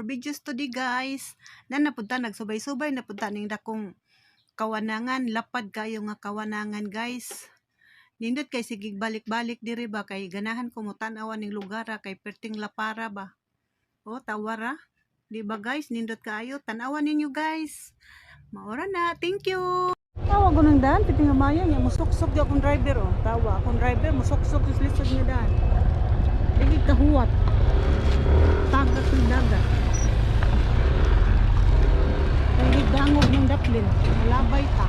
videos today, guys. Na napunta nagsubay-subay napunta ning dakong kawanangan, lapad kayo nga kawanangan, guys. Nindot kay sige balik-balik diri ba kay ganahan ko mo tan-aw ning lugar kay perting lapara ba. Oh, tawara. Di ba, guys, nindot kaayo tan-awan ninyo, guys. Maora na. Thank you. Tawa ko ng daan, piti nga maya niya, musuksok di akong driver oh. Tawa akong driver, musuksok is lisod nga daan. Dili kahuwat. Tagat ng dagat. Ay dangog ng daplin. Malabay ta.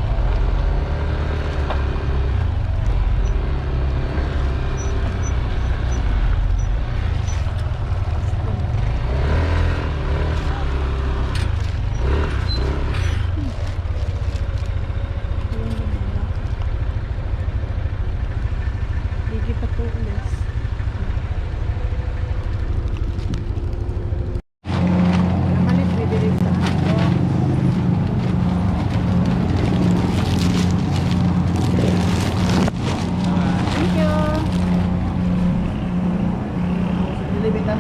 Digi pa tulis. Namalit mi diri sa ato. Thank you. 11 na.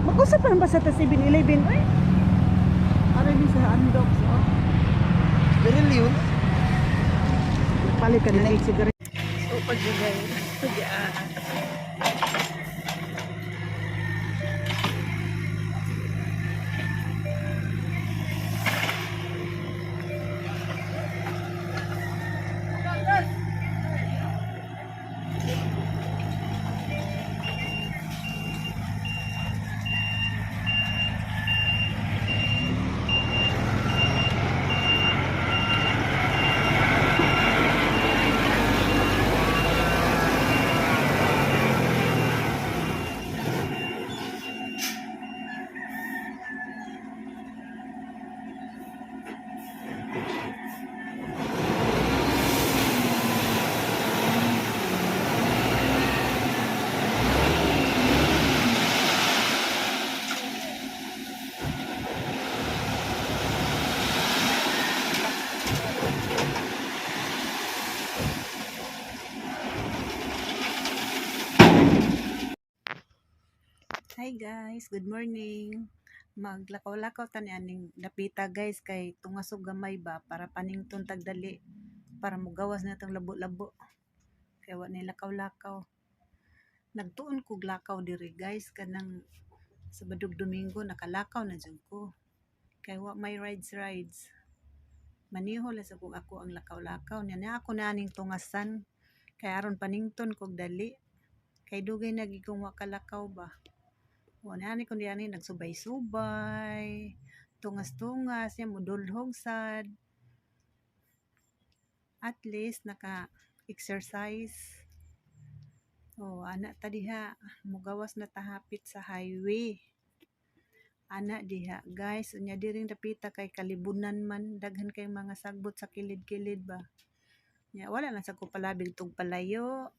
Mag-usap pa ba sa ta 7-Eleven? Uy. Ara din sa Andox, oh. Ganun yun. Palit ka na ng sigarilyo. So, pag yeah. Hi guys, good morning. Maglakaw-lakaw tani aning dapita, guys, kay tungasog gamay ba para panington tagdali para mugawas na tong labo-labo. Kay wa ni lakaw-lakaw. Nagtuon kog lakaw diri, guys, kanang Sabado, Domingo nakalakaw na jud ko. Kay wa may rides rides. Maniho lang sa kog ako ang lakaw-lakaw niya na ako na aning tungasan kay aron panington kog dali. Kay dugay na gyud kong wa kalakaw ba. O nani kundi ani nagsubay-subay, tungas-tungas, yan mudulhog sad. At least naka-exercise. O ana ta diha, mugawas na ta hapit sa highway. Ana diha, guys, unya diring dapita kay kalibunan man, daghan kay mga sagbot sa kilid-kilid ba. Nya wala lang sa ko palabig tug palayo.